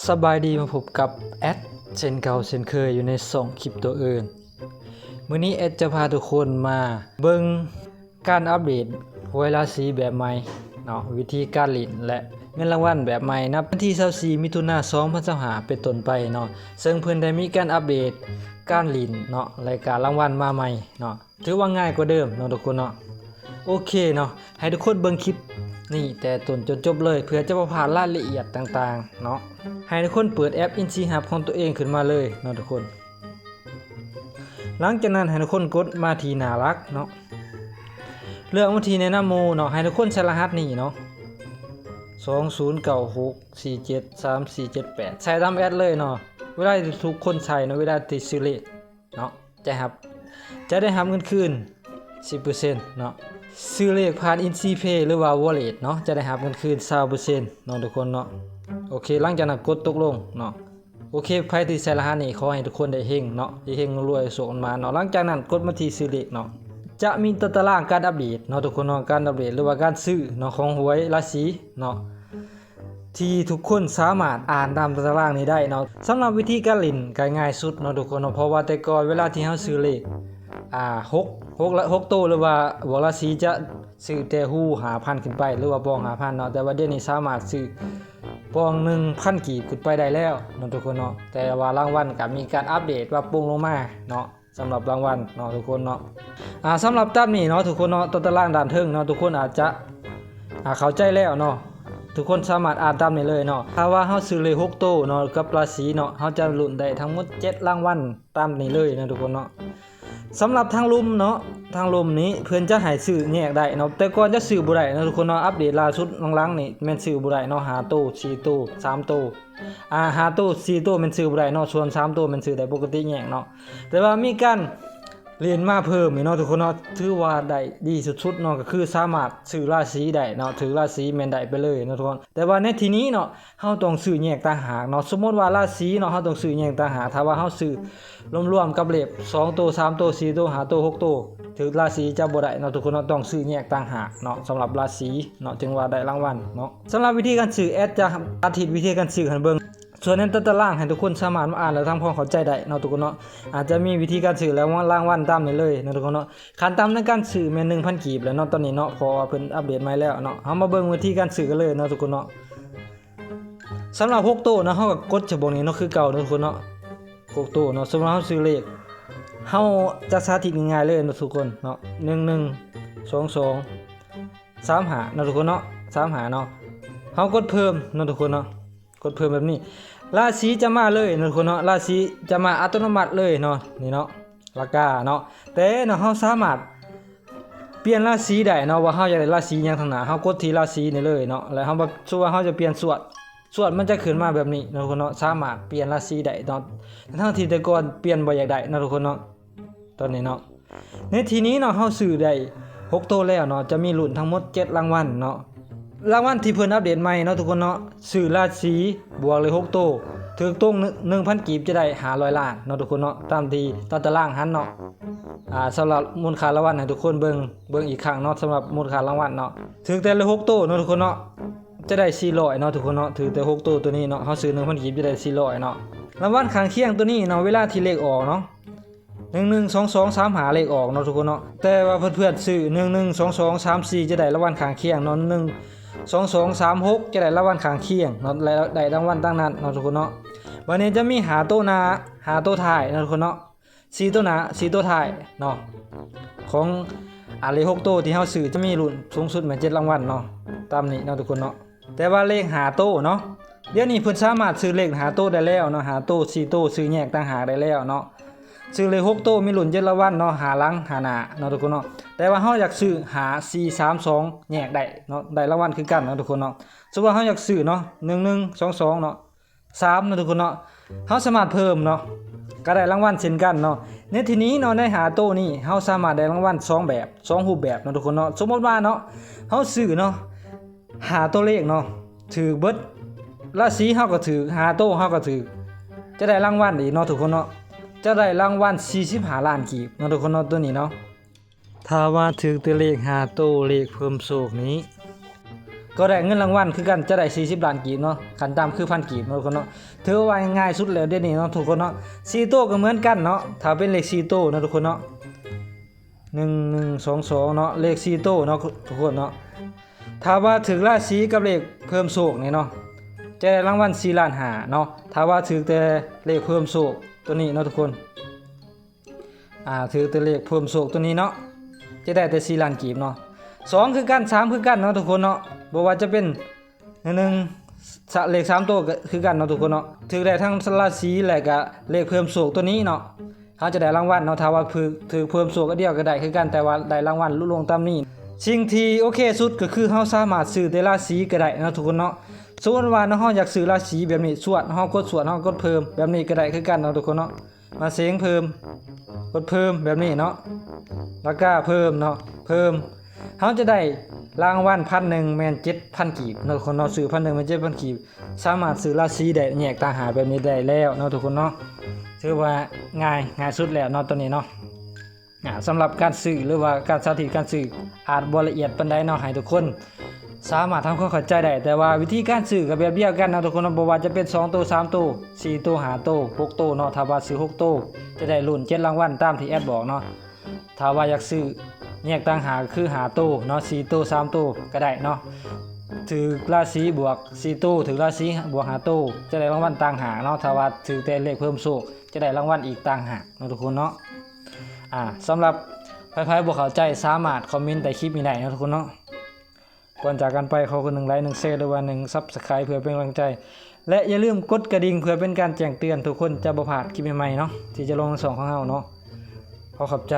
ສະບາຍດີ ມາພົບກັບແອັດເຊັ່ນເກົ່າເຊັ່ນເຄີຍ ຢູ່ໃນຊ່ອງຄຣິບໂຕເອີນ. ມື້ນີ້ແອັດຈະພາທຸກຄົນມາເບິ່ງການອັບເດດຫວຍລາສີແບບໃໝ່ເນາະ, ວິທີການຫຼິ້ນ ແລະ ເງິນລາງວັນແບບໃໝ່ ນັບວັນທີຊາວສີ່ ມິຖຸນາ ສອງພັນຊາວຫ້າ ເປັນຕົ້ນໄປເນາະ, ເຊິ່ງເພິ່ນໄດ້ມີການອັບເດດການຫຼິ້ນເນາະ ແລະ ການລາງວັນມາໃໝ່ເນາະ. ຖືວ່າງ່າຍກວ່າເດີມເນາະທຸກຄົນເນາະ. ໂອເຄເນາະ, ໃຫ້ທຸກຄົນເບິ່ງຄລິບນີ້ແຕ່ຕົ້ນຈົນຈົບເລີຍ ເພື່ອຈະບໍ່ພາດລາຍລະອຽດຕ່າງໆເນາະ. ໃຫ້ທຸກຄົນເປີດແອັບ Insti Hub ຂອງຕົວເອງຂຶ້ນມາເລີຍເນາະທຸກຄົນ. ຫຼັງຈາກນັ້ນໃຫ້ທຸກຄົນກົດມາທີ່ໜ້າຫຼັກເນາະ, ເລືອກມາທີ່ແນະນຳໝູ່ເນາະ. ໃຫ້ທຸກຄົນໃສ່ລະຫັດນີ້ເນາະ, ສອງສູນເກົ້າຫົກ ສີ່ເຈັດສາມ ສີ່ເຈັດແປດ ໃສ່ຕາມແອັດເລີຍເນາະ. ເວລາທີ່ທຸກຄົນໃສ່ເນາະ, ເວລາທີ່ຊື້ເລກ ເນາະ ຈະຮັບ ຈະໄດ້ຮັບເງິນຄືນສິບເປີເຊັນເນາະ. ຊື້ເລກຜ່ານ Insti Pay ຫຼືວ່າ Wallet ເນາະ, ຈະໄດ້ຮັບເງິນຄືນຊາວເປີເຊັນເນາະທຸກຄົນເນາະ. ໂອເຄ, ຫຼັງຈາກນັ້ນກົດຕົກລົງເນາະ. ໂອເຄ, ໃຜທີ່ໃສ່ລະຫັດນີ້ ຂໍໃຫ້ທຸກຄົນໄດ້ເຮັງເນາະ, ເຮັງໆ ລວຍໆ ໂຊກໝານເນາະ. ຫຼັງຈາກນັ້ນກົດມາທີ່ຊື້ເລກເນາະ, ຈະມີຕາຕະລາງການອັບເດດເນາະທຸກຄົນເນາະ, ການອັບເດດ ຫຼືວ່າການຊື້ເນາະ ຂອງຫວຍລາສີເນາະ. ທີ່ທຸກຄົນສາມາດອ່ານຕາມຕາຕະລາງນີ້ໄດ້ເນາະ. ສຳລັບວິທີການຫຼິ້ນກໍງ່າຍສຸດເນາະທຸກຄົນເນາະ, ເພາະວ່າແຕ່ກ່ອນເວລາທີ່ເຮົາຊື້ເລກ ອ່າ ຫົກ ຫົກ ຫົກໂຕ ຫຼືວ່າບວກລາສີ ຈະຊື້ແຕ່ຮູຫ້າພັນຂຶ້ນໄປ ຫຼືວ່າປ່ອງຫ້າພັນເນາະ, ແຕ່ວ່າດຽວນີ້ສາມາດຊື້ປ່ອງໜຶ່ງພັນກີບຂຶ້ນໄປໄດ້ແລ້ວເນາະທຸກຄົນເນາະ. ແຕ່ວ່າລາງວັນກໍມີການອັບເດດປັບປຸງລົງມາເນາະ. ສຳລັບລາງວັນເນາະທຸກຄົນເນາະ. ອ່າ ສຳລັບຕາມນີ້ເນາະທຸກຄົນເນາະ, ຕາຕະລາງດ້ານເທິງເນາະ, ທຸກຄົນອາດຈະ ອ່າ ເຂົ້າໃຈແລ້ວເນາະ, ທຸກຄົນສາມາດອ່ານຕາມນີ້ເລີຍເນາະ. ຖ້າວ່າເຮົາຊື້ເລກຫົກໂຕເນາະ ກັບລາສີເນາະ, ເຮົາຈະລຸ້ນໄດ້ທັງໝົດເຈັດລາງວັນຕາມນີ້ເລີຍເນາະທຸກຄົນເນາະ. ສຳລັບທາງລຸ່ມເນາະ, ທາງລຸ່ມນີ້ເພິ່ນຈະໃຫ້ຊື້ແຍກໄດ້ເນາະ, ແຕ່ກ່ອນຈະຊື້ບໍ່ໄດ້ເນາະທຸກຄົນເນາະ. ອັບເດດລ່າສຸດຫຼັງໆນີ້ແມ່ນຊື້ບໍ່ໄດ້ເນາະ, ຫ້າໂຕ ສີ່ໂຕ ສາມໂຕ ອ່າ ຫ້າໂຕ ສີ່ໂຕແມ່ນຊື້ບໍ່ໄດ້ເນາະ, ສ່ວນສາມໂຕແມ່ນຊື້ໄດ້ປົກກະຕິແຍກເນາະ. ແຕ່ວ່າມີການຫຼຽນມາເພີ່ມອີກເນາະທຸກຄົນເນາະ, ຖືວ່າໄດ້ດີສຸດໆເນາະ, ກໍຄືສາມາດຊື້ລາສີໄດ້ເນາະ, ຖືກລາສີແມ່ນໄດ້ໄປເລີຍເນາະທຸກຄົນ. ແຕ່ວ່າໃນທີ່ນີ້ເນາະ ເຮົາຕ້ອງຊື້ແຍກຕ່າງຫາກເນາະ. ສົມມຸດວ່າລາສີເນາະ ເຮົາຕ້ອງຊື້ແຍກຕ່າງຫາກ, ຖ້າວ່າເຮົາຊື້ລວມໆກັບເລກສອງໂຕ ສາມໂຕ ສີ່ໂຕ ຫ້າໂຕ ຫົກໂຕ ຖືກລາສີຈະບໍ່ໄດ້ເນາະທຸກຄົນເນາະ, ຕ້ອງຊື້ແຍກຕ່າງຫາກເນາະ ສຳລັບລາສີເນາະ ຈຶ່ງວ່າໄດ້ລາງວັນເນາະ. ສຳລັບວິທີການຊື້ ແອັດຈະສາທິດວິທີການຊື້ໃຫ້ເບິ່ງ. ສ່ວນໃນຕາຕະລາງໃຫ້ທຸກຄົນສາມາດມາອ່ານ ແລະ ທຳຄວາມເຂົ້າໃຈໄດ້ເນາະທຸກຄົນເນາະ. ອາດຈະມີວິທີການຊື້ ແລະ ລາງວັນຕາມນີ້ເລີຍເນາະທຸກຄົນເນາະ. ຂັ້ນຕ່ຳໃນການຊື້ແມ່ນໜຶ່ງພັນກີບແລ້ວເນາະ ຕອນນີ້ເນາະ, ເພາະວ່າເພິ່ນອັບເດດໃໝ່ແລ້ວເນາະ. ເຮົາມາເບິ່ງວິທີການຊື້ກັນເລີຍເນາະທຸກຄົນເນາະ. ສຳລັບຫົກໂຕເນາະ ເຮົາກໍກົດສະບອງນີ້ເນາະ ຄືເກົ່າເນາະທຸກຄົນເນາະ. ຫົກໂຕເນາະ, ສົມມຸດເຮົາຊື້ເລກ ເຮົາຈະສາທິດງ່າຍໆເລີຍເນາະທຸກຄົນເນາະ, ໜຶ່ງໜຶ່ງ ສອງສອງ ສາມຫ້າເນາະທຸກຄົນເນາະ, ສາມຫ້າເນາະ. ເຮົາກົດເພີ່ມເນາະທຸກຄົນເນາະ, ກົດເພີ່ມແບບນີ້ ລາສີຈະມາເລີຍເນາະທຸກຄົນເນາະ, ລາສີຈະມາອັດຕະໂນມັດເລີຍເນາະ. ນີ້ເນາະ ລາຄາເນາະ, ແຕ່ເນາະ ເຮົາສາມາດປ່ຽນລາສີໄດ້ເນາະ ວ່າເຮົາຢາກໄດ້ລາສີຫຍັງທາງໜ້າ, ເຮົາກົດທີ່ລາສີນີ້ເລີຍເນາະ. ແລ້ວເຮົາ ສົມມຸດວ່າເຮົາຈະປ່ຽນສວດ ສວດມັນຈະຂຶ້ນມາແບບນີ້ເນາະທຸກຄົນເນາະ, ສາມາດປ່ຽນລາສີໄດ້ເນາະ ທັງທີ່ແຕ່ກ່ອນປ່ຽນບໍ່ຢາກໄດ້ເນາະທຸກຄົນເນາະ. ຕອນນີ້ເນາະ ໃນທີ່ນີ້ເນາະ ເຮົາຊື້ໄດ້ຫົກໂຕແລ້ວເນາະ, ຈະມີລຸ້ນທັງໝົດເຈັດລາງວັນເນາະ. ລາງວັນທີ່ເພິ່ນອັບເດດໃໝ່ເນາະທຸກຄົນເນາະ, ຊື້ລາສີບວກເລກຫົກໂຕ ຖືກຕົງໜຶ່ງພັນກີບຈະໄດ້ຫ້າຮ້ອຍລ້ານເນາະທຸກຄົນເນາະ, ຕາມທີ່ຕາຕະລາງຫັ້ນເນາະ. ອ່າ ສຳລັບມູນຄ່າລາງວັນໃຫ້ທຸກຄົນເບິ່ງ ເບິ່ງອີກຄັ້ງເນາະ, ສຳລັບມູນຄ່າລາງວັນເນາະ ຖືກແຕ່ເລກຫົກໂຕເນາະທຸກຄົນເນາະ ຈະໄດ້ສີ່ຮ້ອຍເນາະທຸກຄົນເນາະ, ຖືກແຕ່ຫົກໂຕໂຕນີ້ເນາະ, ເຮົາຊື້ໜຶ່ງພັນກີບຈະໄດ້ສີ່ຮ້ອຍເນາະ. ລາງວັນຂ້າງຄຽງໂຕນີ້ເນາະ ເວລາທີ່ເລກອອກເນາະ ໜຶ່ງໜຶ່ງ ສອງສອງ ສາມຫ້າ ເລກອອກເນາະທຸກຄົນເນາະ, ແຕ່ວ່າເພື່ອນໆຊື້ ໜຶ່ງໜຶ່ງ ສອງສອງ ສາມສີ່ ຈະໄດ້ລາງວັນຂ້າງຄຽງເນາະ, ໜຶ່ງໜຶ່ງ ສອງສອງ ສາມຫົກ ຈະໄດ້ລາງວັນຂ້າງຄຽງເນາະ ແລະ ໄດ້ລາງວັນຕັ້ງນັ້ນເນາະທຸກຄົນເນາະ. ບາດນີ້ຈະມີຫ້າໂຕໜ້າ ຫ້າໂຕທ້າຍເນາະທຸກຄົນເນາະ, ສີ່ໂຕໜ້າ ສີ່ໂຕທ້າຍເນາະ ຂອງ ອາ ເລກຫົກໂຕທີ່ເຮົາຊື້ ຈະມີລຸ້ນສູງສຸດແມ່ນເຈັດລາງວັນເນາະ, ຕາມນີ້ເນາະທຸກຄົນເນາະ. ແຕ່ວ່າເລກຫ້າໂຕເນາະ ດຽວນີ້ເພິ່ນສາມາດຊື້ເລກຫ້າໂຕໄດ້ແລ້ວເນາະ, ຫ້າໂຕ ສີ່ໂຕ ຊື້ແຍກຕ່າງຫາກໄດ້ແລ້ວເນາະ. ຊື້ເລກຫົກໂຕມີລຸ້ນເຈັດລາງວັນເນາະ, ຫ້າຫຼັງ ຫ້າໜ້າເນາະທຸກຄົນເນາະ. ແຕ່ວ່າເຮົາຢາກຊື້ ຫ້າສີ່ສາມສອງ ແຍກໄດ້ເນາະ, ໄດ້ລາງວັນຄືກັນເນາະທຸກຄົນເນາະ. ສົມມຸດວ່າເຮົາຢາກຊື້ເນາະ ໜຶ່ງໜຶ່ງ ສອງສອງເນາະ, ສາມເນາະທຸກຄົນເນາະ, ເຮົາສາມາດເພີ່ມເນາະ ກໍໄດ້ລາງວັນເຊັ່ນກັນເນາະ. ໃນທີ່ນີ້ເນາະ ໃນຫ້າໂຕນີ້ ເຮົາສາມາດໄດ້ລາງວັນສອງແບບ ສອງຮູບແບບເນາະທຸກຄົນເນາະ. ສົມມຸດວ່າເນາະ ເຮົາຊື້ເນາະ ຫ້າໂຕເລກເນາະ ຖືກເບິດ, ລາສີເຮົາກໍຖືກ ຫ້າໂຕເຮົາກໍຖືກ, ຈະໄດ້ລາງວັນອີກເນາະທຸກຄົນເນາະ, ຈະໄດ້ລາງວັນສີ່ສິບຫ້າລ້ານກີບເນາະທຸກຄົນເນາະ ໂຕນີ້ເນາະ. ຖ້າວ່າຖືກແຕ່ເລກຫ້າໂຕ ເລກເພີ່ມໂຊກນີ້ ກໍໄດ້ເງິນລາງວັນຄືກັນ ຈະໄດ້ສີ່ສິບລ້ານກີບເນາະ ຂັ້ນຕ່ຳຄືພັນກີບເນາະທຸກຄົນເນາະ. ຖືວ່າງ່າຍສຸດແລ້ວດຽວນີ້ເນາະທຸກຄົນເນາະ. ສີ່ໂຕກໍເໝືອນກັນເນາະ ຖ້າເປັນເລກສີ່ໂຕເນາະທຸກຄົນເນາະ ໜຶ່ງໜຶ່ງສອງສອງເນາະ ເລກສີ່ໂຕເນາະທຸກຄົນເນາະ. ຖ້າວ່າຖືກລາສີກັບເລກເພີ່ມໂຊກນີ້ເນາະ ຈະໄດ້ລາງວັນສີ່ລ້ານຫ້າເນາະ ຖ້າວ່າຖືກແຕ່ເລກເພີ່ມໂຊກຕົວນີ້ເນາະທຸກຄົນ. ອ່າ ຖືກແຕ່ເລກເພີ່ມໂຊກຕົວນີ້ເນາະ ຈະໄດ້ແຕ່ສີ່ລ້ານກີບເນາະ. ສອງຄືກັນ ສາມຄືກັນເນາະທຸກຄົນເນາະ ບໍ່ວ່າຈະເປັນ ໜຶ່ງ ສະ ເລກສາມໂຕກໍຄືກັນເນາະທຸກຄົນເນາະ ຖືກໄດ້ທັງລາສີ ແລະກະເລກເພີ່ມໂຊກຕົວນີ້ເນາະ ເຮົາຈະໄດ້ລາງວັນເນາະ. ຖ້າວ່າຖືກ ຖືກເພີ່ມໂຊກອັນດຽວກໍໄດ້ຄືກັນ ແຕ່ວ່າໄດ້ລາງວັນຫຼຸດລົງຕາມນີ້. ສິ່ງທີ່ໂອເຄສຸດກໍຄືເຮົາສາມາດຊື້ແຕ່ລາສີກໍໄດ້ເນາະທຸກຄົນເນາະ. ສົມມຸດວ່າເນາະ ເຮົາຢາກຊື້ລາສີແບບນີ້ ຊວດ ເຮົາກົດຊວດ ເຮົາກົດເພີ່ມແບບນີ້ກໍໄດ້ຄືກັນເນາະທຸກຄົນເນາະ. ມາເສັງເພີ່ມ ກົດເພີ່ມແບບນີ້ເນາະ ລາຄາເພີ່ມເນາະ ເພີ່ມ ເຮົາຈະໄດ້ລາງວັນພັນໜຶ່ງ ແມ່ນເຈັດພັນກີບເນາະທຸກຄົນເນາະ. ຊື້ພັນໜຶ່ງແມ່ນເຈັດພັນກີບ ສາມາດຊື້ລາສີໄດ້ແຍກຕ່າງຫາກແບບນີ້ໄດ້ແລ້ວເນາະທຸກຄົນເນາະ. ຖືວ່າງ່າຍ ງ່າຍສຸດແລ້ວເນາະຕົວນີ້ເນາະ. ອ່າ ສຳລັບການຊື້ ຫຼືວ່າການສາທິດການຊື້ ອາດບໍ່ລະອຽດປານໃດເນາະ ໃຫ້ທຸກຄົນສາມາດທຳຄວາມເຂົ້າໃຈໄດ້ ແຕ່ວ່າວິທີການຊື້ກໍແບບດຽວກັນເນາະທຸກຄົນເນາະ. ບໍ່ວ່າຈະເປັນສອງໂຕ ສາມໂຕ ສີ່ໂຕ ຫ້າໂຕ ຫົກໂຕເນາະ. ຖ້າວ່າຊື້ຫົກໂຕ ຈະໄດ້ລຸ້ນເຈັດລາງວັນຕາມທີ່ແອດບອກເນາະ. ຖ້າວ່າຢາກຊື້ແຍກຕ່າງຫາກ ຄືຫ້າໂຕເນາະ ສີ່ໂຕ ສາມໂຕກໍໄດ້ເນາະ. ຖືກລາສີບວກສີ່ໂຕ ຖືກລາສີບວກຫ້າໂຕ ຈະໄດ້ລາງວັນຕ່າງຫາກເນາະ. ຖ້າວ່າຖືກແຕ່ເລກເພີ່ມໂຊກ ຈະໄດ້ລາງວັນອີກຕ່າງຫາກເນາະທຸກຄົນເນາະ. ອ່າ ສຳລັບໃຜໆບໍ່ເຂົ້າໃຈ ສາມາດຄອມເມັນໃຕ້ຄລິບນີ້ໄດ້ເນາະທຸກຄົນເນາະ. ກ່ອນຈາກກັນໄປ ຂໍຄົນໜຶ່ງໄລຄ໌ ໜຶ່ງແຊຣ໌ ຫຼືວ່າໜຶ່ງຊັບສະໄຄຣບ໌ ເພື່ອເປັນກຳລັງໃຈ ແລະຢ່າລືມກົດກະດິ່ງເພື່ອເປັນການແຈ້ງເຕືອນ ທຸກຄົນຈະບໍ່ພາດຄລິບໃໝ່ໆເນາະ ທີ່ຈະລົງໃນຊ່ອງຂອງເຮົາເນາະ. ຂໍຂອບໃຈ.